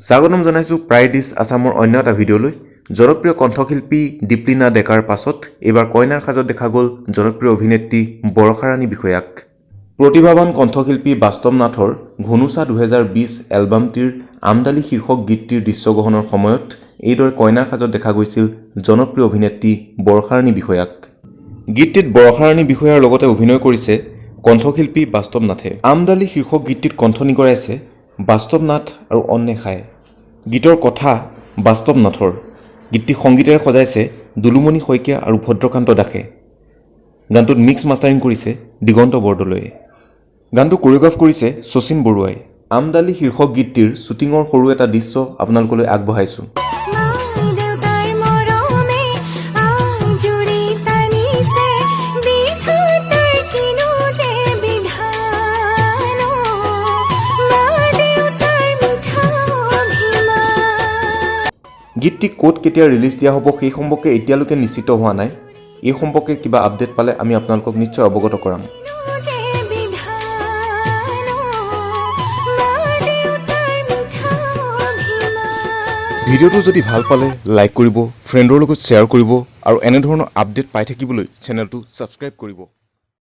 স্বাগতম জনাইছোঁ pride is আছামৰ অন্য এটা ভিডিঅ'লৈ। জনপ্ৰিয় কণ্ঠশিল্পী দীপলিনা ডেকাৰ পাছত এইবাৰ কইনাৰ সাজত দেখা গ'ল জনপ্ৰিয় অভিনেত্ৰী বৰষাৰাণী বিষয়াক। প্ৰতিভাৱান কণ্ঠশিল্পী বাস্তৱ নাথৰ ঘুনুচা 2020 এলবামটিৰ আমদালি শীৰ্ষক গীতটিৰ দৃশ্যগ্ৰহণৰ সময়ত এইদৰে কইনাৰ সাজত দেখা গৈছিল জনপ্ৰিয় অভিনেত্ৰী বৰষাৰাণী বিষয়াক। গীতটিত বৰষাৰাণী বিষয়াৰ লগতে অভিনয় কৰিছে কণ্ঠশিল্পী বাস্তৱ নাথে। আমদালি শীৰ্ষক গীতটিত কণ্ঠ নিগৰাইছে বাস্তৱ নাথ আৰু অন্বেষাই। গীতৰ কথা বাস্তৱ নাথৰ। গীতটি সংগীতেৰে সজাইছে দুলুমণি শইকীয়া আৰু ভদ্ৰকান্ত দাসে। গানটোত মিক্স মাষ্টাৰিং কৰিছে দিগন্ত বৰদলৈয়ে। গানটো কৰিঅ'গ্ৰাফ কৰিছে শচীন বৰুৱাই। আমদালি শীৰ্ষক গীতটিৰ শ্বুটিঙৰ সৰু এটা দৃশ্য আপোনালোকলৈ আগবঢ়াইছোঁ। মা দেউতাৰ মৰমে আজুৰি টানিছে, বিধাতাৰ কিনো যে বিধান, মা দেউতাৰ মিঠা অভিমান। গীতটি ক'ত কেতিয়া ৰিলিজ দিয়া হ'ব, সেই সম্পৰ্কে এতিয়ালৈকে নিশ্চিত হোৱা নাই। এই সম্পৰ্কে কিবা আপডেট পালে আমি আপোনালোকক নিশ্চয় অৱগত কৰাম। যে বিধান, মা দেউতাৰ মিঠা অভিমান। ভিডিঅ'টো যদি ভাল পালে লাইক কৰিব, ফ্ৰেণ্ডৰ লগত শ্বেয়াৰ কৰিব আৰু এনেধৰণৰ আপডেট পাই থাকিবলৈ চেনেলটো ছাবস্ক্ৰাইব কৰিব।